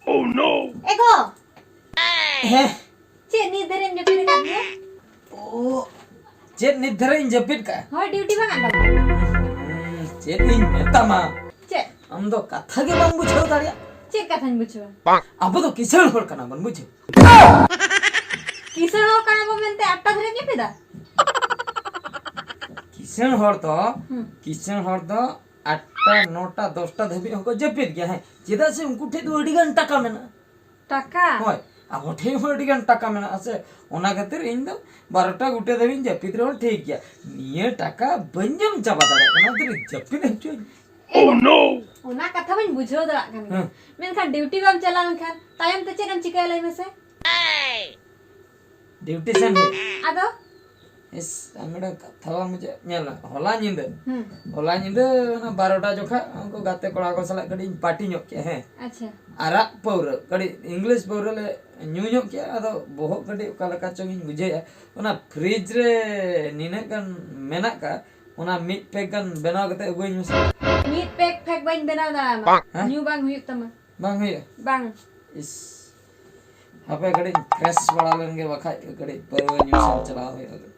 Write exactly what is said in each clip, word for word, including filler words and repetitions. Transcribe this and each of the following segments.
ᱮ ᱜᱚ! ᱦᱮᱸ᱾ ᱪᱮᱫ ᱱᱤᱛ ᱫᱷᱟᱹᱨᱤᱡ ᱮᱢ ᱡᱟᱹᱯᱤᱫ ᱟᱠᱟᱫ ᱜᱮᱭᱟ? ᱚ, ᱪᱮᱫ ᱱᱤᱛ ᱫᱷᱟᱹᱨᱤᱡ ᱤᱧ ᱡᱟᱹᱯᱤᱫ ᱠᱟᱜᱼᱟ? ᱦᱳᱭ, ᱰᱤᱭᱩᱴᱤ ᱵᱟᱝ ᱟᱫᱚ? ᱦᱩᱸ, ᱪᱮᱫ ᱤᱧ ᱢᱮᱛᱟᱢᱟ? ᱪᱮᱫ? ᱟᱢ ᱫᱚ ᱠᱟᱛᱷᱟ ᱜᱮ ᱵᱟᱢ ᱵᱩᱡᱷᱟᱹᱣ ᱫᱟᱲᱮᱭᱟᱜ᱾ ᱪᱮᱫ ᱠᱟᱛᱷᱟᱧ ᱵᱩᱡᱷᱟᱹᱣᱟ? ᱟᱵᱚ ᱫᱚ ᱠᱤᱥᱟᱹᱬ ᱦᱚᱲ ᱠᱟᱱᱟ ᱵᱚᱱ, ᱵᱩᱡᱷᱟᱹᱣ? ᱠᱤᱥᱟᱹᱬ ᱦᱚᱲ ᱠᱟᱱᱟ ᱵᱚᱱ ᱢᱮᱱᱛᱮ ᱟᱴᱴᱟ ᱫᱷᱟᱹᱨᱤᱡ ᱮᱢ ᱡᱟᱹᱯᱤᱫᱟ? ᱠᱤᱥᱟᱹᱬ ᱦᱚᱲ ᱫᱚ, ᱦᱩᱸ᱾ ᱠᱤᱥᱟᱹᱬ ᱦᱚᱲ ᱫᱚ ᱟᱴᱴᱟ, ᱱᱚᱴᱟ, ᱫᱚᱥᱴᱟ ᱫᱷᱟᱹᱵᱤᱡ ᱦᱚᱸᱠᱚ ᱡᱟᱹᱯᱤᱫ ᱜᱮᱭᱟ, ᱦᱮᱸ᱾ ᱪᱮᱫᱟᱜ ᱥᱮ ᱩᱱᱠᱩ ᱴᱷᱮᱡ ᱫᱚ ᱟᱹᱰᱤ ᱜᱟᱱ ᱴᱟᱠᱟ ᱢᱮᱱᱟᱜᱼᱟ᱾ ᱴᱟᱠᱟ? ᱦᱳᱭ, ᱟᱵᱚ ᱴᱷᱮᱡ ᱦᱚᱸ ᱟᱹᱰᱤ ᱜᱟᱱ ᱴᱟᱠᱟ ᱢᱮᱱᱟᱜᱼᱟ ᱥᱮ, ᱚᱱᱟ ᱠᱷᱟᱹᱛᱤᱨ ᱤᱧ ᱫᱚ ᱵᱟᱨᱚᱴᱟ ᱜᱚᱴᱟ ᱫᱷᱟᱹᱵᱤᱡ ᱤᱧ ᱡᱟᱹᱯᱤᱫ ᱨᱮᱦᱚᱸ ᱴᱷᱤᱠ ᱜᱮᱭᱟ᱾ ᱱᱤᱭᱟᱹ ᱴᱟᱠᱟ ᱵᱟᱹᱧ ᱡᱚᱢ ᱪᱟᱵᱟ ᱫᱟᱲᱮᱭᱟᱜ ᱠᱟᱱᱟ, ᱚᱱᱟᱛᱮ ᱡᱟᱹᱯᱤᱫ ᱦᱚᱪᱚᱧ᱾ ᱚᱱᱟ ᱠᱟᱛᱷᱟ ᱢᱟᱧ ᱵᱩᱡᱷᱟᱹᱣ ᱫᱟᱲᱮᱭᱟᱜ ᱠᱟᱱ ᱜᱮ᱾ ᱦᱮᱸ᱾ ᱢᱮᱱᱠᱷᱟᱱ ᱰᱤᱭᱩᱴᱤ ᱵᱟᱢ ᱪᱟᱞᱟᱣ ᱞᱮᱱᱠᱷᱟᱱ ᱛᱟᱭᱚᱢ ᱛᱮ ᱪᱮᱫ ᱮᱢ ᱪᱤᱠᱟᱹᱭᱟ ᱞᱟᱹᱭ ᱢᱮᱥᱮ? ᱰᱤᱭᱩᱴᱤ ᱥᱮᱱ ᱦᱩᱭᱩᱜ᱾ ᱟᱫᱚ? ᱤᱥ, ᱟᱨ ᱢᱤᱫᱴᱟᱝ ᱠᱟᱛᱷᱟ ᱵᱟᱢ ᱵᱩᱡᱷᱟᱹᱣ? ᱧᱮᱞ ᱢᱮ, ᱦᱚᱞᱟ ᱧᱤᱫᱟᱹ, ᱦᱩᱸ᱾ ᱦᱚᱞᱟ ᱧᱤᱫᱟᱹ ᱚᱱᱟ ᱵᱟᱨᱚᱴᱟ ᱡᱚᱠᱷᱟ ᱩᱱᱠᱩ ᱜᱟᱛᱮ ᱠᱚᱲᱟ ᱠᱚ ᱥᱟᱞᱟᱜ ᱠᱟᱹᱴᱤᱡ ᱤᱧ ᱯᱟᱨᱴᱤ ᱧᱚᱜ ᱠᱮᱜᱼᱟ, ᱦᱮᱸ᱾ ᱟᱪᱪᱷᱟ᱾ ᱟᱨᱟᱜ ᱯᱟᱹᱣᱨᱟᱹ, ᱠᱟᱹᱴᱤᱡ ᱤᱝᱞᱤᱥ ᱯᱟᱹᱣᱨᱟᱹ ᱞᱮ ᱧᱩ ᱧᱚᱜ ᱠᱮᱜᱼᱟ, ᱟᱫᱚ ᱵᱚᱦᱚᱜ ᱠᱟᱹᱴᱤᱡ ᱚᱠᱟ ᱞᱮᱠᱟ ᱪᱚᱝ ᱤᱧ ᱵᱩᱡᱷᱟᱹᱣᱮᱜᱼᱟ᱾ ᱚᱱᱟ ᱯᱷᱨᱤᱡᱽ ᱨᱮ ᱱᱤᱱᱟᱹᱜ ᱜᱟᱱ ᱢᱮᱱᱟᱜ ᱠᱟᱜᱼᱟ, ᱚᱱᱟ ᱢᱤᱫ ᱯᱮᱠ ᱜᱟᱱ ᱵᱮᱱᱟᱣ ᱠᱟᱛᱮ ᱟᱹᱜᱩᱭᱟᱹᱧ ᱢᱮᱥᱮ᱾ ᱢᱤᱫ ᱯᱮᱠ ᱯᱷᱮᱠ ᱵᱟᱹᱧ ᱵᱮᱱᱟᱣ ᱫᱟᱲᱮᱭᱟᱢᱟ᱾ ᱦᱮᱸ? ᱧᱩ ᱵᱟᱝ ᱦᱩᱭᱩᱜ ᱛᱟᱢᱟ᱾ ᱵᱟᱝ ᱦᱩᱭᱩᱜᱼᱟ? ᱵᱟᱝ᱾ ᱤᱥ, ᱦᱟᱯᱮ ᱠᱟᱹᱴᱤᱡ ᱯᱷᱨᱮᱥ ᱵᱟᱲᱟ ᱞᱮᱱ ᱜᱮ, ᱵᱟᱠᱷᱟᱡ ᱠᱟᱹᱴᱤᱡ ᱯᱟᱹᱣᱨᱟᱹ ᱧᱩ ᱥᱮᱱ ᱪᱟᱞᱟᱣ ᱦᱩᱭᱩᱜᱼᱟ᱾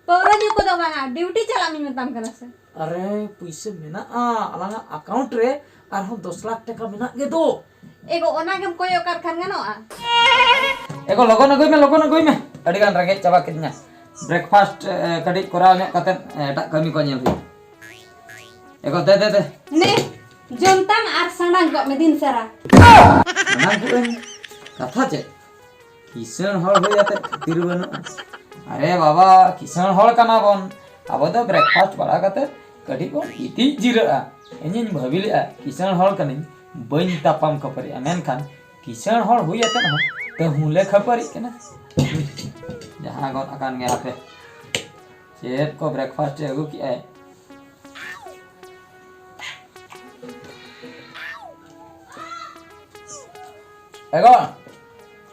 ᱯᱟᱹᱣᱨᱟᱹ ᱧᱩ ᱠᱚᱫᱚ ᱵᱟᱝᱟ, ᱰᱤᱭᱩᱴᱤ ᱪᱟᱞᱟᱜ ᱢᱤᱧ ᱢᱮᱛᱟᱢ ᱠᱟᱱᱟ ᱥᱮ᱾ ᱟᱨᱮ, ᱯᱩᱭᱥᱟᱹ ᱢᱮᱱᱟᱜᱼᱟ, ᱟᱞᱟᱝᱟᱜ ᱟᱠᱟᱣᱩᱱᱴ ᱨᱮ ᱟᱨᱦᱚᱸ ᱫᱚᱥ ᱞᱟᱠᱷ ᱴᱟᱠᱟ ᱢᱮᱱᱟᱜ ᱜᱮ ᱫᱚ᱾ ᱮᱜᱳ, ᱚᱱᱟ ᱜᱮᱢ ᱠᱚᱭᱚᱜ ᱠᱟᱜ ᱠᱷᱟᱱ ᱜᱟᱱᱚᱜᱼᱟ? ᱮᱜᱳ, ᱞᱚᱜᱚᱱ ᱟᱹᱜᱩᱭ ᱢᱮ, ᱞᱚᱜᱚᱱ ᱟᱹᱜᱩᱭ ᱢᱮ, ᱟᱹᱰᱤ ᱜᱟᱱ ᱨᱮᱸᱜᱮᱡ ᱪᱟᱵᱟ ᱠᱤᱫᱤᱧᱟ᱾ ᱵᱨᱮᱠᱯᱷᱟᱥᱴ, ᱮ, ᱠᱟᱹᱴᱤᱡ ᱠᱚᱨᱟᱣ ᱧᱚᱜ ᱠᱟᱛᱮ, ᱮ, ᱮᱴᱟᱜ ᱠᱟᱹᱢᱤ ᱠᱚ ᱧᱮᱞ ᱦᱩᱭᱩᱜᱼᱟ᱾ ᱮᱜᱳ, ᱫᱮ, ᱫᱮ, ᱫᱮ᱾ ᱱᱮ, ᱡᱚᱢ ᱛᱟᱢ ᱟᱨ ᱥᱟᱸᱰᱟᱝ ᱠᱚᱜ ᱢᱮ ᱫᱤᱱ ᱥᱟᱨᱟ᱾ ᱥᱟᱸᱰᱟᱝ ᱠᱚᱜ ᱟᱹᱧ? ᱠᱟᱛᱷᱟ ᱪᱮᱫ? ᱠᱤᱥᱟᱹᱬ ᱦᱚᱲ ᱦᱩᱭ ᱟᱛᱮ ᱠᱷᱟᱹᱛᱤᱨ ᱵᱟᱹᱱᱩᱜᱼᱟ᱾ ᱟᱨᱮ ᱵᱟᱵᱟ, ᱠᱤᱥᱟᱹᱬ ᱦᱚᱲ ᱠᱟᱱᱟ ᱵᱚᱱ, ᱟᱵᱚ ᱫᱚ ᱵᱨᱮᱠᱯᱷᱟᱥᱴ ᱵᱟᱲᱟ ᱠᱟᱛᱮ ᱠᱟᱹᱴᱤᱡ ᱵᱚᱱ ᱜᱤᱛᱤᱡ ᱡᱤᱨᱟᱹᱜᱼᱟ᱾ ᱤᱧᱤᱧ ᱵᱷᱟᱹᱵᱤ ᱞᱮᱜᱼᱟ, ᱠᱤᱥᱟᱹᱬ ᱦᱚᱲ ᱠᱟᱹᱱᱟᱹᱧ, ᱵᱟᱹᱧ ᱛᱟᱯᱟᱢ ᱠᱷᱟᱹᱯᱟᱹᱨᱤᱜᱼᱟ, ᱢᱮᱱᱠᱷᱟᱱ ᱠᱤᱥᱟᱹᱬ ᱦᱚᱲ ᱦᱩᱭ ᱟᱛᱮ ᱦᱚᱸ ᱛᱟᱹᱦᱩᱸ ᱞᱮ ᱠᱷᱟᱹᱯᱟᱹᱨᱤᱜ ᱠᱟᱱᱟ᱾ ᱡᱟᱦᱟᱸ ᱜᱚᱫ ᱟᱠᱟᱱ ᱜᱮ ᱦᱟᱯᱮ, ᱪᱮᱫ ᱠᱚ ᱵᱨᱮᱠᱯᱷᱟᱥᱴ ᱮ ᱟᱹᱜᱩ ᱠᱮᱜᱼᱟᱭ᱾ ᱮᱜᱳ,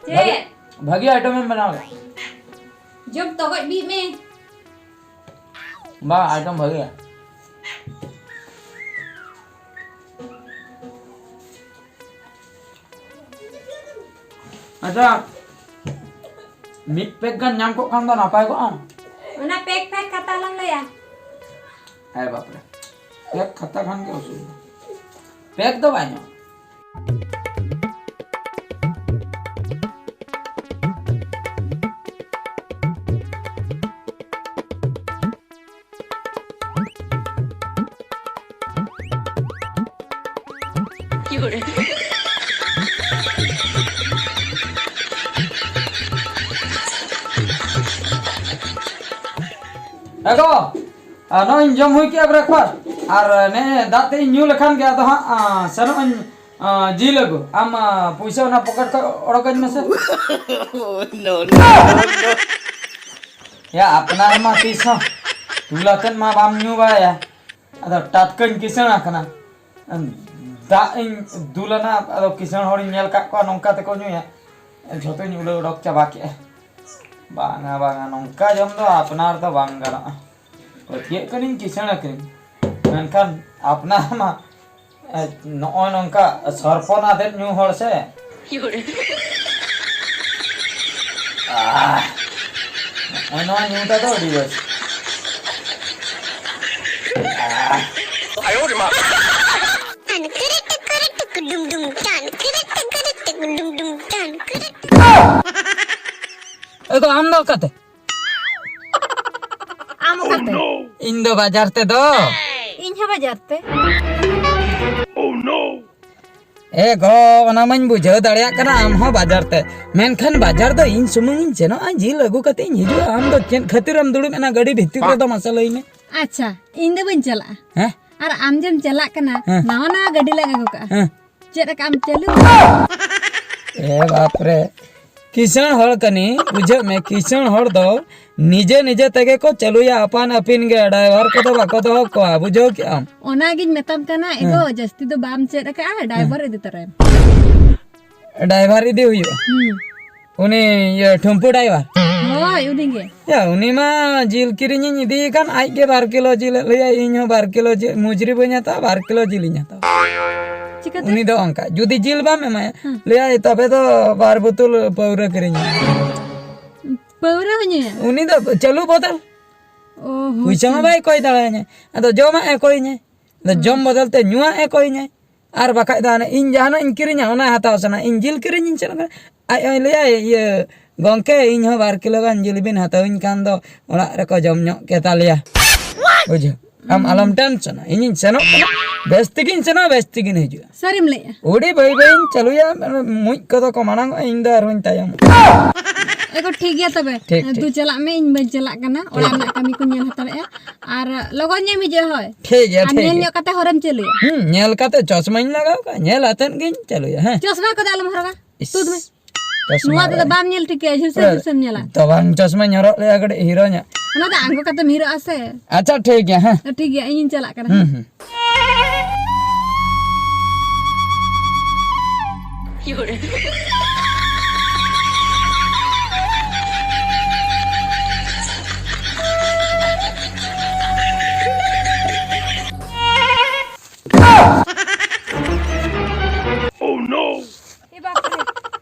ᱪᱮᱫ? ᱵᱷᱟᱜᱤ, ᱵᱷᱟᱜᱤ ᱟᱭᱴᱮᱢ ᱮᱢ ᱵᱮᱱᱟᱣ ᱞᱮᱫ᱾ ᱡᱚᱢ ᱛᱚᱜᱚᱡ ᱵᱤᱜ ᱢᱮ᱾ ᱵᱟᱝ, ᱟᱭᱴᱮᱢ ᱵᱷᱟᱜᱤᱭᱟ᱾ ᱟᱪᱪᱷᱟ, ᱢᱤᱫ ᱯᱮᱠ ᱜᱟᱱ ᱧᱟᱢ ᱠᱚᱜ ᱠᱷᱟᱱ ᱫᱚ ᱱᱟᱯᱟᱭ ᱠᱚᱜᱼᱟ᱾ ᱚᱱᱟ ᱯᱮᱠ ᱯᱮᱠ ᱠᱟᱛᱷᱟ ᱟᱞᱚᱢ ᱞᱟᱹᱭᱟ᱾ ᱦᱮᱸ ᱵᱟᱯᱨᱮ, ᱯᱮᱠ ᱠᱟᱛᱷᱟ ᱠᱷᱟᱱ ᱜᱮ ᱚᱥᱩᱵᱤᱫᱷᱟ᱾ ᱯᱮᱠ ᱫᱚ ᱵᱟᱭ ᱧᱟᱢᱟ᱾ ᱮ ᱜᱚ, ᱟᱨ ᱱᱚᱜᱼᱚᱭ ᱤᱧ ᱡᱚᱢ ᱦᱩᱭ ᱠᱮᱜᱼᱟ breakfast, ᱟᱨ ᱱᱮ ᱫᱟᱜ ᱛᱮ ᱤᱧ ᱧᱩ ᱞᱮᱠᱷᱟᱱ ᱜᱮ ᱟᱫᱚ ᱦᱟᱸᱜ, ᱟᱸ, ᱥᱮᱱᱚᱜ ᱟᱹᱧ, ᱟᱸ, ᱡᱤᱞ ᱟᱹᱜᱩ᱾ ᱟᱢ, ᱟᱸ, ᱯᱩᱭᱥᱟᱹ ᱚᱱᱟ ᱯᱚᱠᱮᱴ ᱠᱷᱚᱱ ᱚᱰᱚᱠᱟᱹᱧ ᱢᱮᱥᱮ᱾ No, no, no, no. ᱭᱟ, ᱟᱯᱱᱟᱨ ᱢᱟ ᱛᱤᱥ ᱦᱚᱸ ᱫᱩᱞ ᱟᱛᱮᱫ ᱢᱟ ᱵᱟᱢ ᱧᱩ ᱵᱟᱲᱟᱭᱟ᱾ ᱟᱫᱚ ᱴᱟᱴᱠᱟᱧ ᱠᱤᱥᱟᱹᱬ ᱟᱠᱟᱱᱟ᱾ ᱫᱟᱜ ᱤᱧ ᱫᱩᱞ ᱟᱱᱟ, ᱟᱫᱚ ᱠᱤᱥᱟᱹᱬ ᱦᱚᱲᱤᱧ ᱧᱮᱞ ᱠᱟᱜ ᱠᱚᱣᱟ ᱱᱚᱝᱠᱟ ᱛᱮᱠᱚ ᱧᱩᱭᱟ᱾ ᱡᱷᱚᱛᱚᱧ ᱩᱞᱟᱹ ᱚᱰᱚᱠ ᱪᱟᱵᱟ ᱠᱮᱜᱼᱟ᱾ ᱵᱟᱝᱟ, ᱵᱟᱝᱟ, ᱱᱚᱝᱠᱟ ᱡᱚᱢ ᱫᱚ ᱟᱯᱱᱟᱨ ᱫᱚ ᱵᱟᱝ ᱜᱟᱱᱚᱜᱼᱟ᱾ ᱯᱟᱹᱛᱭᱟᱹᱜ ᱠᱟᱹᱱᱟᱹᱧ ᱠᱤᱥᱟᱹᱬ ᱟᱹᱠᱷᱨᱤᱧ, ᱢᱮᱱᱠᱷᱟᱱ ᱟᱯᱱᱟᱨ ᱢᱟ, ᱮ, ᱱᱚᱜᱼᱚᱭ ᱱᱚᱝᱠᱟ ᱥᱚᱨᱯᱚᱱ ᱟᱛᱮᱫ ᱧᱩ ᱦᱚᱲ ᱥᱮ᱾ ᱟᱦ, ᱱᱚᱜᱼᱚᱭ ᱱᱚᱣᱟ ᱧᱩ ᱛᱮᱫᱚ ᱟᱹᱰᱤ ᱵᱮᱥ᱾ ᱟᱦ᱾ ᱮ ᱜᱚ, ᱟᱢ ᱫᱚ ᱚᱠᱟᱛᱮ? ᱟᱢ ᱚᱠᱟᱛᱮ? ᱤᱧ ᱫᱚ ᱵᱟᱡᱟᱨ ᱛᱮ ᱫᱚ᱾ ᱤᱧ ᱦᱚᱸ ᱵᱟᱡᱟᱨ ᱛᱮ᱾ ᱮ ᱜᱚ, ᱚᱱᱟ ᱢᱟᱧ ᱵᱩᱡᱷᱟᱹᱣ ᱫᱟᱲᱮᱭᱟᱜ ᱠᱟᱱᱟ, ᱟᱢ ᱦᱚᱸ ᱵᱟᱡᱟᱨ ᱛᱮ᱾ ᱢᱮᱱᱠᱷᱟᱱ ᱵᱟᱡᱟᱨ ᱫᱚ ᱤᱧ ᱥᱩᱢᱩᱝ ᱤᱧ ᱥᱮᱱᱚᱜᱼᱟ, ᱡᱤᱞ ᱟᱹᱜᱩ ᱠᱟᱛᱮ ᱤᱧ ᱦᱤᱡᱩᱜᱼᱟ᱾ ᱟᱢ ᱫᱚ ᱪᱮᱫ ᱠᱷᱟᱹᱛᱤᱨ ᱮᱢ ᱫᱩᱲᱩᱵ ᱮᱱᱟ ᱜᱟᱹᱰᱤ ᱵᱷᱤᱛᱤᱨ ᱨᱮᱫᱚ, ᱢᱟᱥᱮ ᱞᱟᱹᱭ ᱢᱮ? ᱟᱪᱪᱷᱟ, ᱤᱧ ᱫᱚ ᱵᱟᱹᱧ ᱪᱟᱞᱟᱜᱼᱟ᱾ ᱦᱮᱸ? ᱟᱨ ᱟᱢ ᱡᱮᱢ ᱪᱟᱞᱟᱜ ᱠᱟᱱᱟ, ᱦᱮᱸ᱾ ᱱᱟᱣᱟ ᱱᱟᱣᱟ ᱜᱟᱹᱰᱤ ᱞᱟᱝ ᱟᱹᱜᱩ ᱠᱟᱜᱼᱟ᱾ ᱦᱮᱸ᱾ ᱪᱮᱫ ᱞᱮᱠᱟ ᱟᱢ ᱪᱟᱹᱞᱩ? ᱮ ᱵᱟᱯ ᱨᱮ, ᱠᱤᱥᱟᱹᱬ ᱦᱚᱲ ᱠᱟᱹᱱᱟᱹᱧ, ᱵᱩᱡᱷᱟᱹᱜ ᱢᱮ, ᱠᱤᱥᱟᱹᱬ ᱦᱚᱲ ᱫᱚ ᱱᱤᱡᱮ ᱱᱤᱡᱮ ᱛᱮᱜᱮ ᱠᱚ ᱪᱟᱹᱞᱩᱭᱟ, ᱟᱯᱟᱱ ᱟᱹᱯᱤᱱ ᱜᱮ, driver ᱠᱚᱫᱚ ᱵᱟᱠᱚ ᱫᱚᱦᱚ ᱠᱚᱣᱟ, ᱵᱩᱡᱷᱟᱹᱣ ᱠᱮᱜ ᱟᱢ? ᱚᱱᱟᱜᱤᱧ ᱢᱮᱛᱟᱢ ᱠᱟᱱᱟ, ᱦᱮᱸ᱾ ᱮᱜᱳ, ᱡᱟᱹᱥᱛᱤ ᱫᱚ ᱵᱟᱢ ᱪᱮᱫ ᱟᱠᱟᱜᱼᱟ, driver ᱤᱫᱤ ᱛᱚᱨᱟᱭᱮᱢ᱾ Driver ᱤᱫᱤ ᱦᱩᱭᱩᱜᱼᱟ? ᱦᱩᱸ᱾ ᱩᱱᱤ, ᱤᱭᱟᱹ, ᱴᱷᱩᱢᱯᱩ driver? ᱦᱳᱭ, ᱩᱱᱤ ᱜᱮ᱾ ᱭᱟ, ᱩᱱᱤ ᱢᱟ ᱡᱤᱞ ᱠᱤᱨᱤᱧᱤᱧ ᱤᱫᱤᱭᱮ ᱠᱟᱱ, ᱟᱡ ᱜᱮ ᱵᱟᱨ ᱠᱤᱞᱳ ᱡᱤᱞ ᱞᱟᱹᱭᱟᱭ, ᱤᱧ ᱦᱚᱸ ᱵᱟᱨ ᱠᱤᱞᱳ ᱡᱤᱞ, ᱢᱩᱡᱽᱨᱤ ᱵᱟᱹᱧ ᱦᱟᱛᱟᱣᱟ, ᱵᱟᱨ ᱠᱤᱞᱳ ᱡᱤᱞᱤᱧ ᱦᱟᱛᱟᱣᱟ᱾ ᱪᱤᱠᱟᱹᱛᱮ? ᱩᱱᱤ ᱫᱚ ᱚᱱᱠᱟ, ᱡᱩᱫᱤ ᱡᱤᱞ ᱵᱟᱢ ᱮᱢᱟᱭᱟ, ᱦᱮᱸ᱾ ᱞᱟᱹᱭᱟᱭ, "ᱛᱚᱵᱮ ᱫᱚ ᱵᱟᱨ ᱵᱳᱛᱚᱞ ᱯᱟᱹᱣᱨᱟᱹ ᱠᱤᱨᱤᱧ ᱢᱮ᱾" ᱯᱟᱹᱣᱨᱟᱹ ᱦᱚᱸ ᱧᱩᱭᱟ? ᱩᱱᱤ ᱫᱚ ᱪᱟᱹᱞᱩ ᱵᱚᱫᱚᱞ᱾ ᱚ ᱦᱚᱸ, ᱯᱩᱭᱥᱟᱹ ᱢᱟ ᱟᱪᱪᱷᱟ᱾ ᱵᱟᱭ ᱠᱚᱭ ᱫᱟᱲᱮᱭᱟᱹᱧᱟ᱾ ᱟᱫᱚ ᱡᱚᱢᱟᱜ ᱮ ᱠᱚᱭᱤᱧᱟᱭ᱾ ᱟᱫᱚ ᱦᱩᱸ᱾ ᱡᱚᱢ ᱵᱚᱫᱚᱞ ᱛᱮ ᱧᱩᱣᱟᱜ ᱮ ᱠᱚᱭᱤᱧᱟᱭ᱾ ᱟᱨ ᱵᱟᱠᱷᱟᱡ ᱫᱚ ᱦᱟᱱᱮ ᱤᱧ ᱡᱟᱦᱟᱱᱟᱜ ᱤᱧ ᱠᱤᱨᱤᱧᱟ, ᱚᱱᱟ ᱦᱟᱛᱟᱣ ᱥᱟᱱᱟ᱾ ᱤᱧ ᱡᱤᱞ ᱠᱤᱨᱤᱧ ᱤᱧ ᱥᱮᱱᱚᱜ ᱠᱟᱱᱟ᱾ ᱟᱡ ᱦᱚᱸᱭ ᱞᱟᱹᱭᱟᱭ, "ᱤᱭᱟᱹ, ᱜᱚᱝᱠᱮ, ᱤᱧ ᱦᱚᱸ ᱵᱟᱨ ᱠᱤᱞᱳ ᱜᱟᱱ ᱡᱤᱞ ᱵᱤᱱ ᱦᱟᱛᱟᱣᱟᱹᱧ ᱠᱷᱟᱱ ᱫᱚ ᱚᱲᱟᱜ ᱨᱮᱠᱚ ᱡᱚᱢ ᱧᱚᱜ ᱠᱮᱛᱟ ᱞᱮᱭᱟ᱾" ᱵᱩᱡᱷᱟᱹᱣ? ᱟᱢ ᱟᱞᱚᱢ ᱴᱮᱱᱥᱚᱱᱟ, ᱤᱧᱤᱧ ᱥᱮᱱᱚᱜ ᱠᱟᱱᱟ, ᱵᱮᱥ ᱛᱮᱜᱤᱧ ᱥᱮᱱᱚᱜᱼᱟ, ᱵᱮᱥ ᱛᱮᱜᱤᱧ ᱦᱤᱡᱩᱜᱼᱟ᱾ ᱥᱟᱹᱨᱤᱢ ᱞᱟᱹᱭᱮᱜᱼᱟ? ᱟᱹᱰᱤ ᱵᱟᱹᱭ ᱵᱟᱹᱭᱤᱧ ᱪᱟᱹᱞᱩᱭᱟ, ᱢᱩᱡ ᱠᱚᱫᱚ ᱠᱚ ᱢᱟᱲᱟᱝᱚᱜᱼᱟ, ᱤᱧ ᱫᱚ ᱟᱨᱦᱚᱸᱧ ᱛᱟᱭᱚᱢᱚᱜᱼᱟ᱾ ᱮ ᱜᱳ, ᱴᱷᱤᱠ ᱜᱮᱭᱟ ᱛᱚᱵᱮ᱾ ᱴᱷᱤᱠ, ᱫᱩ ᱴᱷᱤᱠ᱾ ᱪᱟᱞᱟᱜ ᱢᱮ, ᱤᱧ ᱵᱟᱹᱧ ᱪᱟᱞᱟᱜ ᱠᱟᱱᱟ, ᱚᱲᱟᱜ ᱴᱷᱤᱠ᱾ ᱨᱮᱱᱟᱜ ᱠᱟᱹᱢᱤ ᱠᱚᱧ ᱧᱮᱞ ᱦᱟᱛᱟᱲᱮᱜᱼᱟ᱾ ᱟᱨ ᱞᱚᱜᱚᱱ ᱧᱮᱢ ᱦᱤᱡᱩᱜᱼᱟ, ᱦᱳᱭ᱾ ᱴᱷᱤᱠ ᱜᱮᱭᱟ, ᱟᱨ ᱴᱷᱤᱠ ᱧᱮᱞ ᱜᱮᱭᱟ᱾ ᱧᱚᱜ ᱠᱟᱛᱮ ᱦᱚᱨᱮᱢ ᱪᱟᱹᱞᱩᱭᱟ᱾ ᱦᱩᱸ, ᱧᱮᱞ ᱠᱟᱛᱮ ᱪᱚᱥᱢᱟᱧ ᱞᱟᱜᱟᱣ ᱠᱟᱜᱼᱟ, ᱧᱮᱞ ᱟᱛᱮᱫ ᱜᱤᱧ ᱪᱟᱹᱞᱩᱭᱟ, ᱦᱮᱸ᱾ ᱪᱚᱥᱢᱟ ᱠᱚᱫᱚ ᱟᱞᱚᱢ ᱦᱚᱨᱚᱜᱟ, ᱤᱥ, ᱛᱩᱫ ᱢᱮ᱾ ᱪᱚᱥᱢᱟ ᱱᱚᱣᱟ ᱛᱮᱫᱚ ᱵᱟᱭ᱾ ᱵᱟᱢ ᱧᱮᱞ ᱴᱷᱤᱠᱟᱹᱭᱟ, ᱡᱷᱩᱞᱥᱟᱹ ᱮ, ᱡᱷᱩᱞᱥᱟᱹᱢ ᱧᱮᱞᱟ᱾ ᱛᱚ ᱵᱟᱝ, ᱪᱚᱥᱢᱟᱧ ᱦᱚᱨᱚᱜ ᱞᱮᱜᱼᱟ, ᱠᱟᱹᱴᱤᱡ ᱦᱤᱨᱳ ᱧᱚᱜ᱾ ᱚᱱᱟ ᱫᱚ ᱟᱬᱜᱚ ᱠᱟᱛᱮᱢ ᱦᱤᱨᱳᱜᱼᱟ ᱥᱮ᱾ ᱟᱪᱪᱷᱟ, ᱴᱷᱤᱠ ᱜᱮᱭᱟ, ᱦᱮᱸ᱾ ᱴᱷᱤᱠ ᱜᱮᱭᱟ, ᱤᱧᱤᱧ ᱪᱟᱞᱟᱜ ᱠᱟᱱᱟ᱾ ᱦᱩᱸ, ᱦᱩᱸ᱾ Oh no! ᱮ ᱵᱟᱯᱨᱮ᱾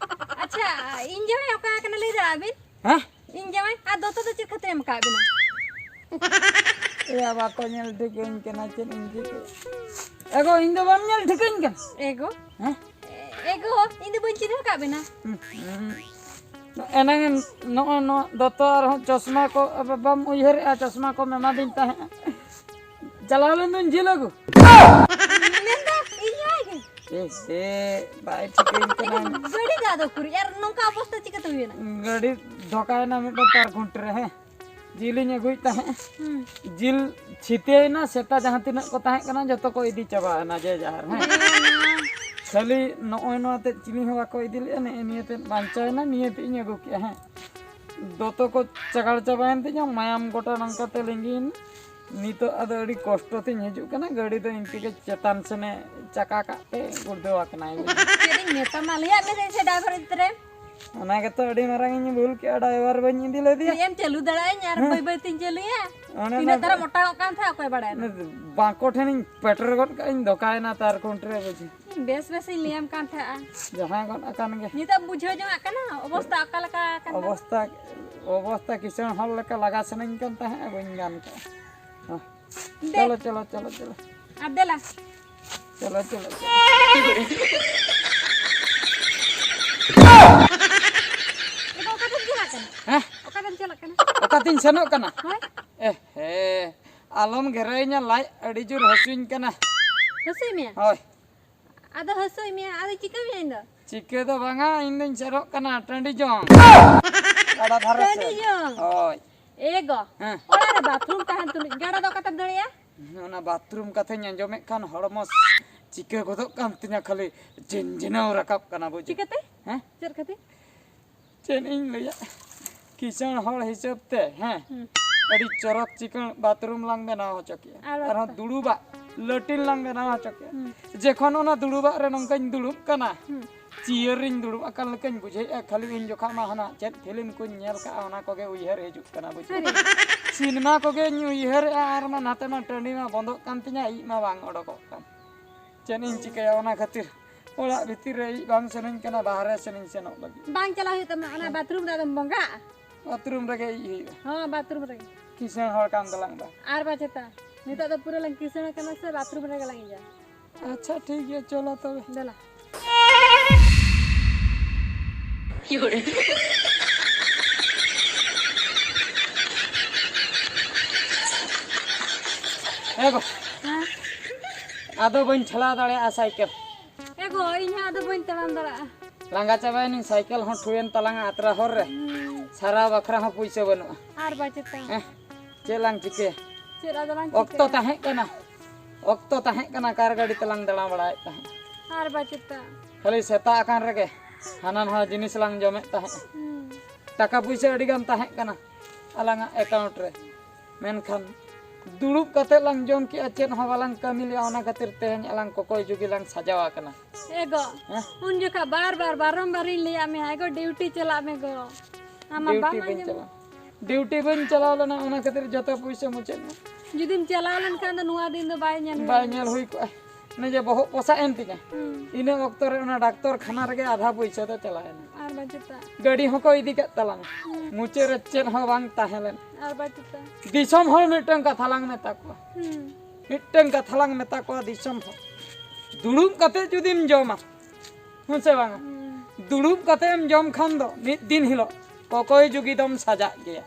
ᱟᱪᱪᱷᱟ, ᱤᱧ ᱡᱟᱶᱟᱭ ᱚᱠᱟ ᱠᱟᱱᱟ ᱞᱟᱹᱭ ᱫᱟᱲᱮᱭᱟᱜᱼᱟ ᱵᱤᱱ? ᱦᱮᱸ? ᱤᱧ ᱡᱟᱶᱟᱭ, ᱟᱨ ᱫᱚᱛᱚ ᱫᱚ ᱪᱮᱫ ᱠᱷᱟᱹᱛᱤᱨ ᱮᱢ ᱟᱠᱟᱫ ᱵᱤᱱᱟ? ᱮᱭᱟ, ᱵᱟᱠᱚ ᱧᱮᱞ ᱴᱷᱤᱠᱟᱹᱧ ᱠᱟᱱᱟ, ᱪᱮᱫ ᱤᱧ ᱪᱤᱠᱟᱹᱭᱟ? ᱮᱜᱳ, ᱤᱧ ᱫᱚ ᱵᱟᱢ ᱧᱮᱞ ᱴᱷᱤᱠᱟᱹᱧ ᱠᱟᱱᱟ? ᱮᱜᱳ? ᱦᱮᱸ? ᱮ-, ᱮᱜᱳ, ᱤᱧ ᱫᱚ ᱵᱟᱹᱧ ᱪᱤᱱᱦᱟᱹᱣ ᱟᱠᱟᱫ ᱵᱤᱱᱟ᱾ ᱦᱩᱸ, ᱦᱩᱸ᱾ ᱮᱱᱟᱝ ᱱᱚᱜᱼᱚᱭ ᱱᱚᱣᱟ ᱫᱚᱛᱚ ᱟᱨᱦᱚᱸ ᱪᱚᱥᱢᱟ ᱠᱚ ᱵᱟᱢ ᱩᱭᱦᱟᱹᱨᱮᱜᱼᱟ? ᱪᱚᱥᱢᱟ ᱠᱚᱢ ᱮᱢᱟᱫᱤᱧ ᱛᱟᱦᱮᱸᱜᱼᱟ᱾ ᱪᱟᱞᱟᱣ ᱞᱮᱱ ᱫᱚᱧ ᱡᱤᱞ ᱟᱹᱜᱩ᱾ ᱢᱮᱱᱫᱟ ᱤᱧ ᱡᱟᱶᱟᱭ ᱜᱮ? ᱮ, ᱮ, ᱵᱟᱭ ᱴᱷᱤᱠᱟᱹᱧ ᱠᱟᱱᱟ᱾ ᱮᱱᱠᱷᱟᱱ ᱜᱟᱹᱰᱤ ᱫᱚ ᱟᱫᱚ ᱩᱠᱩᱨᱤᱡ? ᱟᱨ ᱱᱚᱝᱠᱟ ᱚᱵᱚᱥᱛᱟ ᱪᱤᱠᱟᱹᱛᱮ ᱦᱩᱭᱮᱱᱟ? ᱜᱟᱹᱰᱤ ᱫᱷᱚᱠᱟᱭᱮᱱᱟ ᱢᱤᱫᱴᱟᱝ ᱛᱟᱨ ᱠᱷᱩᱱᱴᱤ ᱨᱮ, ᱦᱮᱸ᱾ ᱡᱤᱞᱤᱧ ᱟᱹᱜᱩᱭᱮᱫ ᱛᱟᱦᱮᱸᱜ᱾ ᱦᱩᱸ᱾ ᱡᱤᱞ ᱪᱷᱤᱛᱟᱹᱭᱮᱱᱟ, ᱥᱮᱛᱟ ᱡᱟᱦᱟᱸ ᱛᱤᱱᱟᱹᱜ ᱠᱚ ᱛᱟᱦᱮᱸ ᱠᱟᱱᱟ, ᱡᱚᱛᱚ ᱠᱚ ᱤᱫᱤ ᱪᱟᱵᱟᱭᱮᱱᱟ, ᱡᱮ ᱡᱟᱦᱟᱨ, ᱦᱮᱸ᱾ ᱦᱮᱸ᱾ ᱠᱷᱟᱹᱞᱤ ᱱᱚᱜᱼᱚᱭ ᱱᱚᱣᱟ ᱛᱮᱫ ᱪᱤᱞᱤ ᱦᱚᱸ ᱵᱟᱠᱚ ᱤᱫᱤ ᱞᱮᱫᱼᱟ, ᱱᱮᱜᱼᱮ ᱱᱤᱭᱟᱹ ᱛᱮᱫ ᱵᱟᱧᱪᱟᱣᱮᱱᱟ, ᱱᱤᱭᱟᱹ ᱛᱮᱫ ᱤᱧ ᱟᱹᱜᱩ ᱠᱮᱜᱼᱟ, ᱦᱮᱸ᱾ ᱫᱚᱛᱚ ᱠᱚ ᱪᱟᱜᱟᱲ ᱪᱟᱵᱟᱭᱮᱱ ᱛᱤᱧᱟ, ᱢᱟᱭᱟᱢ ᱜᱚᱴᱟ ᱱᱚᱝᱠᱟ ᱛᱮ ᱞᱤᱸᱜᱤᱭᱮᱱᱟ᱾ ᱱᱤᱛᱚᱜ ᱟᱫᱚ ᱟᱹᱰᱤ ᱠᱚᱥᱴᱚ ᱛᱤᱧ ᱦᱤᱡᱩᱜ ᱠᱟᱱᱟ, ᱜᱟᱹᱰᱤ ᱫᱚ ᱤᱱᱠᱟᱹ ᱜᱮ ᱪᱮᱛᱟᱱ ᱥᱮᱱᱮ ᱪᱟᱠᱟ ᱠᱟᱜ ᱛᱮ ᱜᱩᱲᱫᱟᱹᱣ ᱟᱠᱟᱱᱟᱭ᱾ ᱪᱮᱫ ᱤᱧ ᱢᱮᱛᱟᱢᱟ, ᱞᱟᱹᱭᱟᱫ ᱢᱮ ᱛᱟᱦᱮᱸᱧ ᱥᱮ ᱰᱟᱭᱵᱷᱟᱨ ᱤᱫᱤ ᱛᱚᱨᱟᱭᱮᱢ᱾ ᱚᱱᱟ ᱜᱮᱛᱚ ᱟᱹᱰᱤ ᱢᱟᱨᱟᱝ ᱤᱧ ᱵᱷᱩᱞ ᱠᱮᱜᱼᱟ, ᱰᱟᱭᱵᱷᱟᱨ ᱵᱟᱹᱧ ᱤᱫᱤ ᱞᱮᱫᱮᱭᱟ᱾ ᱪᱮᱫ ᱮᱢ ᱪᱟᱹᱞᱩ ᱫᱟᱲᱮᱭᱟᱜᱼᱟᱹᱧ ᱟᱨ ᱦᱮᱸ᱾ ᱵᱟᱹᱭ ᱵᱟᱹᱭ ᱛᱤᱧ ᱪᱟᱹᱞᱩᱭᱟ᱾ ᱚᱱᱮ ᱛᱤᱱᱟᱹᱜ ᱚᱱᱟ ᱛᱟᱨᱟ ᱢᱚᱴᱟᱣᱚᱜ ᱠᱟᱱ ᱛᱟᱦᱮᱸᱫ, ᱚᱠᱚᱭ ᱵᱟᱲᱟᱭᱟ? ᱚᱱᱮ ᱵᱟᱸᱠᱚ ᱴᱷᱮᱱᱤᱧ ᱯᱮᱴᱮᱨ ᱜᱚᱫ ᱠᱟᱜᱼᱟᱹᱧ, ᱫᱷᱚᱠᱟᱭᱮᱱᱟ ᱛᱟᱨ ᱠᱩᱱᱴᱷᱤ ᱨᱮ, ᱵᱩᱡᱷᱟᱹᱣ᱾ ᱵᱮᱥ ᱵᱮᱥ ᱤᱧ ᱞᱟᱹᱭᱟᱢ ᱠᱟᱱ ᱛᱟᱦᱮᱸᱜᱼᱟ᱾ ᱡᱟᱦᱟᱸ ᱜᱚᱫ ᱟᱠᱟᱱ ᱜᱮ᱾ ᱱᱤᱛᱚᱜ ᱮᱢ ᱵᱩᱡᱷᱟᱹᱣ ᱡᱚᱝᱟᱜ ᱠᱟᱱᱟ ᱚᱵᱚᱥᱛᱟ ᱚᱠᱟ ᱞᱮᱠᱟ ᱠᱟᱱᱟ? ᱚᱵᱚᱥᱛᱟ, ᱚᱵᱚᱥᱛᱟ ᱠᱤᱥᱟᱹᱬ ᱦᱚᱲ ᱞᱮᱠᱟ ᱞᱟᱜᱟ ᱥᱟᱱᱟᱧ ᱠᱟᱱ ᱛᱟᱦᱮᱸᱜᱼᱟ, ᱵᱟᱹᱧ ᱜᱟᱱ ᱠᱟᱜᱼᱟ᱾ ᱦᱚᱸ᱾ ᱫᱮ᱾ ᱪᱚᱞᱚ, ᱪᱚᱞᱚ, ᱪᱚᱞᱚ, ᱪᱚᱞᱚ᱾ ᱟᱨ ᱫᱮᱞᱟ᱾ ᱪᱚᱞᱚ, ᱪᱚᱞᱚ, ᱪᱚᱞᱚ᱾ ᱮ ᱵᱟ, ᱚᱠᱟᱛᱮᱢ ᱪᱟᱞᱟᱜ ᱠᱟᱱᱟ? ᱦᱮᱸ? ᱚᱠᱟᱛᱮᱢ ᱪᱟᱞᱟᱜ ᱠᱟᱱᱟ? ᱚᱠᱟᱛᱤᱧ ᱥᱮᱱᱚᱜ ᱠᱟᱱᱟ? ᱦᱳᱭ᱾ ᱮ ᱦᱮ, ᱟᱞᱚᱢ ᱜᱷᱮᱨᱟᱭᱤᱧᱟ, ᱞᱟᱡ ᱟᱹᱰᱤ ᱡᱳᱨ ᱦᱟᱹᱥᱩᱧ ᱠᱟᱱᱟ᱾ ᱦᱟᱹᱥᱩᱭ ᱢᱮᱭᱟ? ᱦᱳᱭ᱾ ᱟᱫᱚ ᱦᱟᱹᱥᱩᱭ ᱢᱮᱭᱟ, ᱟᱫᱚ ᱪᱤᱠᱟᱹ ᱢᱮᱭᱟ ᱤᱧ ᱫᱚ? ᱪᱤᱠᱟᱹ ᱫᱚ ᱵᱟᱝᱟ, ᱤᱧ ᱫᱚᱧ ᱥᱮᱱᱚᱜ ᱠᱟᱱᱟ ᱴᱟᱺᱰᱤ ᱡᱚᱝ᱾ ᱜᱟᱰᱟ ᱫᱷᱟᱨᱮ ᱴᱟᱺᱰᱤ ᱥᱮᱫ᱾ ᱡᱚᱝ? ᱦᱳᱭ᱾ ᱮ ᱜᱚ, ᱦᱮᱸ᱾ ᱚᱲᱟᱜ ᱨᱮ ᱵᱟᱛᱷᱨᱩᱢ ᱛᱟᱦᱮᱱ ᱛᱩᱞᱩᱡ ᱜᱟᱰᱟ ᱫᱚ ᱚᱠᱟᱛᱮᱢ ᱫᱟᱲᱮᱭᱟᱜᱼᱟ? ᱚᱱᱟ ᱵᱟᱛᱷᱨᱩᱢ ᱠᱟᱛᱷᱟᱧ ᱟᱸᱡᱚᱢᱮᱫ ᱠᱷᱟᱱ ᱦᱚᱲᱢᱚ ᱪᱤᱠᱟᱹ ᱜᱚᱫᱚᱜ ᱠᱟᱱ ᱛᱤᱧᱟ, ᱠᱷᱟᱹᱞᱤ ᱡᱷᱤᱱᱡᱷᱤᱱᱟᱹᱣ ᱨᱟᱠᱟᱵ ᱠᱟᱱᱟ, ᱵᱩᱡᱷᱟᱹᱣ᱾ ᱪᱤᱠᱟᱹᱛᱮ? ᱦᱮᱸ? ᱪᱮᱫ ᱠᱷᱟᱹᱛᱤᱨ? ᱪᱮᱫ ᱤᱧ ᱞᱟᱹᱭᱟ, ᱠᱤᱥᱟᱹᱬ ᱦᱚᱲ ᱦᱤᱥᱟᱹᱵ ᱛᱮ, ᱦᱮᱸ, ᱦᱩᱸ᱾ ᱟᱹᱰᱤ ᱪᱚᱨᱚᱠ ᱪᱤᱠᱟᱹᱬ ᱵᱟᱛᱷᱨᱩᱢ ᱞᱟᱝ ᱵᱮᱱᱟᱣ ᱦᱚᱪᱚ ᱠᱮᱜᱼᱟ᱾ ᱟᱨ ᱟᱨᱦᱚᱸ ᱵᱟᱛᱷᱨᱩᱢ? ᱫᱩᱲᱩᱵᱟᱜ ᱞᱟᱹᱴᱤᱱ ᱞᱟᱝ ᱵᱮᱱᱟᱣ ᱦᱚᱪᱚ ᱠᱮᱜᱼᱟ᱾ ᱦᱩᱸ᱾ ᱡᱚᱠᱷᱚᱱ ᱚᱱᱟ ᱫᱩᱲᱩᱵᱟᱜ ᱨᱮ ᱱᱚᱝᱠᱟᱧ ᱫᱩᱲᱩᱵ ᱠᱟᱱᱟ, ᱦᱩᱸ᱾ ᱪᱤᱭᱟᱹᱨ ᱨᱤᱧ ᱫᱩᱲᱩᱵ ᱟᱠᱟᱱ ᱞᱮᱠᱟᱧ ᱵᱩᱡᱷᱟᱹᱣᱮᱫᱼᱟ᱾ ᱠᱷᱟᱹᱞᱤ ᱩᱱ ᱡᱚᱠᱷᱟ ᱢᱟ ᱦᱟᱱᱟ ᱪᱮᱫ ᱯᱷᱤᱞᱢ ᱠᱚᱧ ᱧᱮᱞ ᱠᱟᱜᱼᱟ, ᱚᱱᱟ ᱠᱚᱜᱮ ᱩᱭᱦᱟᱹᱨ ᱦᱤᱡᱩᱜ ᱠᱟᱱᱟ, ᱵᱩᱡᱷᱟᱹᱣ᱾ ᱥᱟᱹᱨᱤ? ᱥᱤᱱᱮᱢᱟ ᱠᱚᱜᱮᱧ ᱩᱭᱦᱟᱹᱨᱮᱜᱼᱟ, ᱟᱨ ᱢᱟ ᱱᱟᱛᱮ ᱢᱟ ᱴᱟᱺᱰᱤ ᱢᱟ ᱵᱚᱱᱫᱚᱜ ᱠᱟᱱ ᱛᱤᱧᱟ, ᱤᱡ ᱢᱟ ᱵᱟᱝ ᱚᱰᱚᱠᱚᱜ ᱠᱟᱱ᱾ ᱪᱮᱫ ᱤᱧ ᱪᱤᱠᱟᱹᱭᱟ, ᱚᱱᱟ ᱠᱷᱟᱹᱛᱤᱨ ᱚᱲᱟᱜ ᱵᱷᱤᱛᱤᱨ ᱨᱮ ᱤᱡ ᱵᱟᱝ ᱥᱟᱱᱟᱧ ᱠᱟᱱᱟ, ᱵᱟᱦᱨᱮ ᱥᱮᱱᱤᱧ ᱥᱮᱱᱚᱜ ᱞᱟᱹᱜᱤᱫ᱾ ᱵᱟᱝ ᱪᱟᱞᱟᱣ ᱦᱩᱭᱩᱜ ᱛᱟᱢᱟ, ᱚᱱᱟ ᱵᱟᱛᱷᱨᱩᱢ ᱨᱮ ᱟᱫᱚᱢ ᱵᱚᱸᱜᱟᱜᱼᱟ᱾ ᱵᱟᱛᱷᱨᱩᱢ ᱨᱮᱜᱮ ᱤᱡ ᱦᱩᱭᱩᱜᱼᱟ᱾ ᱦᱚᱸ, ᱵᱟᱛᱷᱨᱩᱢ ᱨᱮᱜᱮ᱾ ᱠᱤᱥᱟᱹᱬ ᱦᱚᱲ ᱠᱟᱱ ᱛᱟᱞᱟᱝ ᱫᱚ᱾ ᱟᱨ ᱵᱟᱝ ᱪᱮᱛᱟ, ᱱᱤᱛᱚᱜ ᱫᱚ ᱯᱩᱨᱟᱹ ᱞᱟᱝ ᱠᱤᱥᱟᱹᱬ ᱟᱠᱟᱱᱟ ᱥᱮ, ᱵᱟᱛᱷᱨᱩᱢ ᱨᱮᱜᱮ ᱞᱟᱝ ᱤᱡᱟ᱾ ᱟᱪᱪᱷᱟ, ᱴᱷᱤᱠ ᱜᱮᱭᱟ, ᱪᱚᱞᱚ ᱛᱚᱵᱮ᱾ ᱫᱮᱞᱟ᱾ ᱮ ᱜᱚ, ᱦᱮᱸ? ᱟᱫᱚ ᱵᱟᱹᱧ ᱴᱷᱮᱞᱟᱣ ᱫᱟᱲᱮᱭᱟᱜᱼᱟ ᱥᱟᱭᱠᱮᱞ᱾ ᱮ ᱜᱚ, ᱤᱧ ᱦᱚᱸ ᱟᱫᱚ ᱵᱟᱹᱧ ᱛᱟᱲᱟᱢ ᱫᱟᱲᱮᱭᱟᱜᱼᱟ᱾ ᱞᱟᱸᱜᱟ ᱪᱟᱵᱟᱭᱮᱱᱟᱹᱧ, ᱥᱟᱭᱠᱮᱞ ᱦᱚᱸ ᱴᱷᱩᱭᱮᱱ ᱛᱟᱞᱟᱝᱟ ᱟᱛᱨᱟ ᱦᱚᱨ ᱨᱮ᱾ ᱦᱩᱸ᱾ ᱥᱟᱨᱟᱣ ᱵᱟᱠᱷᱨᱟ ᱦᱚᱸ ᱯᱩᱭᱥᱟᱹ ᱵᱟᱹᱱᱩᱜᱼᱟ᱾ ᱟᱨ ᱵᱟᱪᱮᱛᱟ᱾ ᱦᱮᱸ, ᱪᱮᱫ ᱞᱟᱝ ᱪᱤᱠᱟᱹᱭᱟ? ᱪᱮᱫ ᱟᱫᱚ ᱞᱟᱝ ᱚᱠᱛᱚ ᱪᱤᱠᱟᱹᱭᱟ? ᱛᱟᱦᱮᱸ ᱠᱟᱱᱟ, ᱚᱠᱛᱚ ᱛᱟᱦᱮᱸ ᱠᱟᱱᱟ, ᱠᱟᱨ ᱜᱟᱹᱰᱤ ᱛᱮᱞᱟᱝ ᱫᱟᱬᱟ ᱵᱟᱲᱟᱭᱮᱫ ᱛᱟᱦᱮᱸᱫ᱾ ᱟᱨ ᱵᱟᱪᱮᱛᱟ᱾ ᱠᱷᱟᱹᱞᱤ ᱥᱮᱛᱟᱜ ᱟᱠᱟᱱ ᱨᱮᱜᱮ ᱦᱟᱱᱟ ᱱᱟᱣᱟ ᱡᱤᱱᱤᱥ ᱞᱟᱝ ᱡᱚᱢᱮᱫ ᱛᱟᱦᱮᱸᱫ᱾ ᱦᱩᱸ᱾ ᱴᱟᱠᱟ ᱯᱩᱭᱥᱟᱹ ᱟᱹᱰᱤ ᱜᱟᱱ ᱛᱟᱦᱮᱸ ᱠᱟᱱᱟ ᱟᱞᱟᱝᱟᱜ account ᱨᱮ, ᱢᱮᱱᱠᱷᱟᱱ ᱫᱩᱲᱩᱵ ᱠᱟᱛᱮ ᱞᱟᱝ ᱡᱚᱢ ᱠᱮᱜᱼᱟ, ᱪᱮᱫ ᱦᱚᱸ ᱵᱟᱞᱟᱝ ᱠᱟᱹᱢᱤ ᱞᱮᱜᱼᱟ, ᱚᱱᱟ ᱠᱷᱟᱹᱛᱤᱨ ᱛᱮᱦᱮᱧ ᱟᱞᱟᱝ ᱠᱚᱠᱚᱭ ᱡᱩᱜᱤ ᱞᱟᱝ ᱥᱟᱡᱟᱣ ᱟᱠᱟᱱᱟ᱾ ᱮ ᱜᱚ, ᱦᱮᱸ? ᱩᱱ ᱡᱚᱠᱷᱟ ᱵᱟᱨ ᱵᱟᱨ, ᱵᱟᱨᱚᱢᱵᱟᱨᱤᱧ ᱞᱟᱹᱭᱟᱫ ᱢᱮᱭᱟ, ᱮ ᱜᱚ, duty ᱪᱟᱞᱟᱜ ᱢᱮ ᱜᱚ᱾ ᱟᱢ ᱢᱟ ᱰᱤᱭᱩᱴᱤ ᱵᱟᱢ ᱵᱟᱹᱧ ᱟᱸᱡᱚᱢ᱾ ᱪᱟᱞᱟᱣ, ᱰᱤᱭᱩᱴᱤ ᱵᱟᱹᱧ ᱪᱟᱞᱟᱣ ᱞᱮᱱᱟ, ᱚᱱᱟ ᱠᱷᱟᱹᱛᱤᱨ ᱡᱚᱛᱚ ᱯᱩᱭᱥᱟᱹ ᱢᱩᱪᱟᱹᱫ ᱮᱱᱟ᱾ ᱡᱩᱫᱤᱢ ᱪᱟᱞᱟᱣ ᱞᱮᱱᱠᱷᱟᱱ ᱫᱚ ᱱᱚᱣᱟ ᱫᱤᱱ ᱫᱚ ᱵᱟᱭ ᱧᱮᱞ ᱦᱩᱭ ᱵᱟᱭ ᱠᱚᱜᱼᱟ᱾ ᱧᱮᱞ ᱦᱩᱭ ᱠᱚᱜᱼᱟ᱾ ᱚᱱᱮ ᱡᱮ ᱵᱚᱦᱚᱜ ᱯᱚᱥᱟᱜ ᱮᱱ ᱛᱤᱧᱟ, ᱦᱩᱸ᱾ ᱤᱱᱟᱹ ᱚᱠᱛᱚ ᱨᱮ ᱚᱱᱟ ᱰᱟᱠᱛᱚᱨ ᱠᱷᱟᱱᱟ ᱨᱮᱜᱮ ᱟᱫᱷᱟ ᱯᱚᱭᱥᱟ ᱫᱚ ᱪᱟᱞᱟᱣ ᱮᱱᱟ᱾ ᱟᱨ ᱵᱟᱪᱩᱛᱟ᱾ ᱜᱟᱹᱰᱤ ᱦᱚᱸᱠᱚ ᱤᱫᱤ ᱠᱟᱫ ᱛᱟᱞᱟᱝ, ᱢᱩᱪᱟᱹᱫ ᱨᱮ ᱪᱮᱫ ᱦᱚᱸ ᱵᱟᱝ ᱛᱟᱦᱮᱸ ᱞᱮᱱ᱾ ᱟᱨ ᱵᱟᱪᱩᱛᱟ᱾ ᱫᱤᱥᱚᱢ ᱦᱚᱲ ᱢᱤᱫᱴᱟᱝ ᱠᱟᱛᱷᱟ ᱞᱟᱝ ᱢᱮᱛᱟ ᱠᱚᱣᱟ, ᱦᱩᱸ᱾ ᱢᱤᱫᱴᱟᱝ ᱠᱟᱛᱷᱟ ᱞᱟᱝ ᱢᱮᱛᱟ ᱠᱚᱣᱟ ᱫᱤᱥᱚᱢ ᱦᱚᱲ, ᱫᱩᱲᱩᱵ ᱠᱟᱛᱮ ᱡᱩᱫᱤᱢ ᱡᱚᱢᱟ, ᱦᱮᱸ ᱥᱮ ᱵᱟᱝᱟ? ᱦᱩᱸ᱾ ᱫᱩᱲᱩᱵ ᱠᱟᱛᱮᱢ ᱡᱚᱢ ᱠᱷᱟᱱ ᱫᱚ ᱢᱤᱫ ᱫᱤᱱ ᱦᱤᱞᱳᱜ ᱠᱚᱠᱚᱭ ᱡᱩᱜᱤ ᱫᱚᱢ ᱥᱟᱡᱟᱜ ᱜᱮᱭᱟ᱾